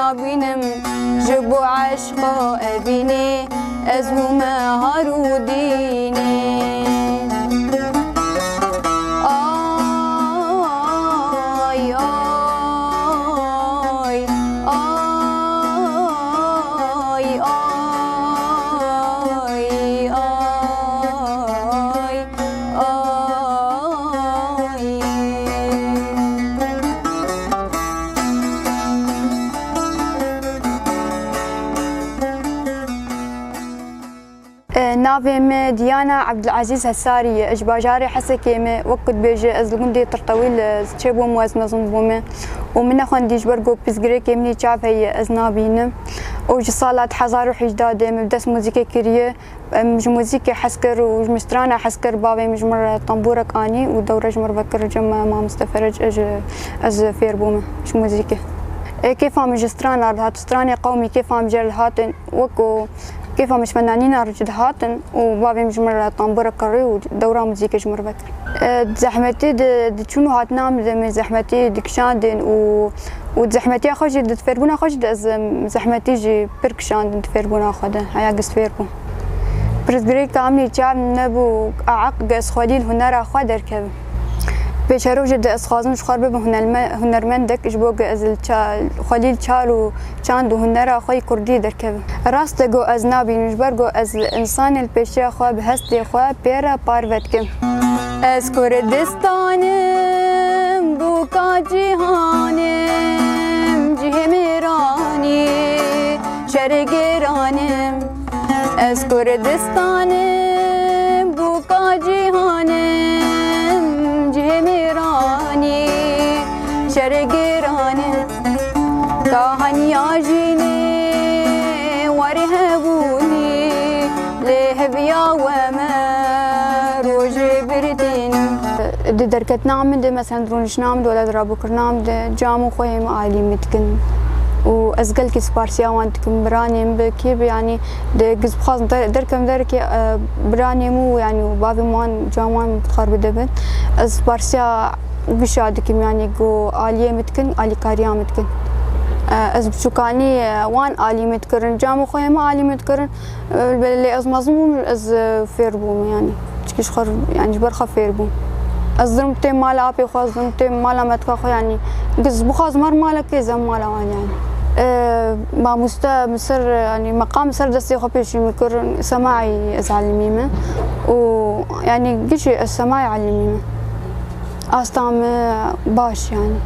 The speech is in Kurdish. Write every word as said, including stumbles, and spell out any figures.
Bînim ji bo eşqa evînê, ez bûme har û dînê. Ay, ay, ay, ay, ay, ay. Ay. E, navê min Diyana Ebdulezîz Hesarî ye. Ji bajarê Hesekê me. Wek ku dibêje, ez li gundê Tirtewîl, e, çêbûm û ez mezin bûme. Û min nexwendî ji ber ku pirsgirêkê min ê çav heye, ez nabînim. Û ji sala du hezar û hejdeh de min bi dest muzîkê kiriye. Em ji muzîkê hez kir û ji min strana hez kir. Bavê min ji min re tembûrek anî û dewre ji min re vekir. Cem mamoste Ferec, ez, ez fêr bûme ji muzîkê. Ê, kêfa min ji strana re dihat, stranê qewmî kêfa min jê re dihatin, wek ku kêfa min ji fenanîna re jî dihatin û bavê min ji min re tembûrek kirî û dewra muzîkê ji min re vekir. E, zehmetî di, di çûn û hatina min de min zehmetî dikişandin û, û zehmetiya xwe jî di fêrbûna xwe jî de ez, em, zehmetî jî pir kişandin di fêrbûna xwe de, heya giz fêr bûm. Pirsgirêk tamî çav nebû, aeq ge ez xwelî li hunera xwe derkevim. Pêşerojê de ez xwazim ji xwe re bibim hunerme-, hunermendek, ji bo ge ez li ça-, xwelî li çal û çand û hunera xwe yê kurdî derkevim. Rast e ku ez nabînim, ji ber ku ez li insanê li pêşiya xwe bi hestê xwe pê re parve dikim. Ez Kurdistanim, bûka cîhanim, cihê mêranî, şerê gêranim. Ez Kurdistanim, bûka cîhanim, cihê mêranî, şerê gêranim. Kahaniya jinê warê hebûnî, lê heviya we me rojê birdîn. Di derketina min de, mesela di rûniştina min de, wela di rabûkirina min de, cam û xweyê min alî min dikin. Û ez gelkî sparsiya wan dikim, biranê min bi kê bi, yanî di giz bixwazim der-, derkem derekê, e, biranê min û, yanî, û bavê min wan cam wan bi xwe re bidibin. Ez sparsiya gişa dikim, yanî ku aliyê min dikin, alîkariya min dikin. E, ez biçûkanî, e, wan alî min dikirin, cam û xweyê min alî min dikirin. E, lê ez mezin bûm, ez, e, fêr bûm, yanî. Çikî ji xwe, yanî ji ber xwe fêr bûm. Ez dirim têm mala apê xwe, ez dirim têm mala metka xwe, yanî. Giz bixwazim her malekê zem mala wan, yanî. E, mamoste min ser, yanî meqam ser destê xwe pêşî min kir, semaî ez elimî me. Û, yanî, gişê ez semaî elimî me. Asta me baş, yanî.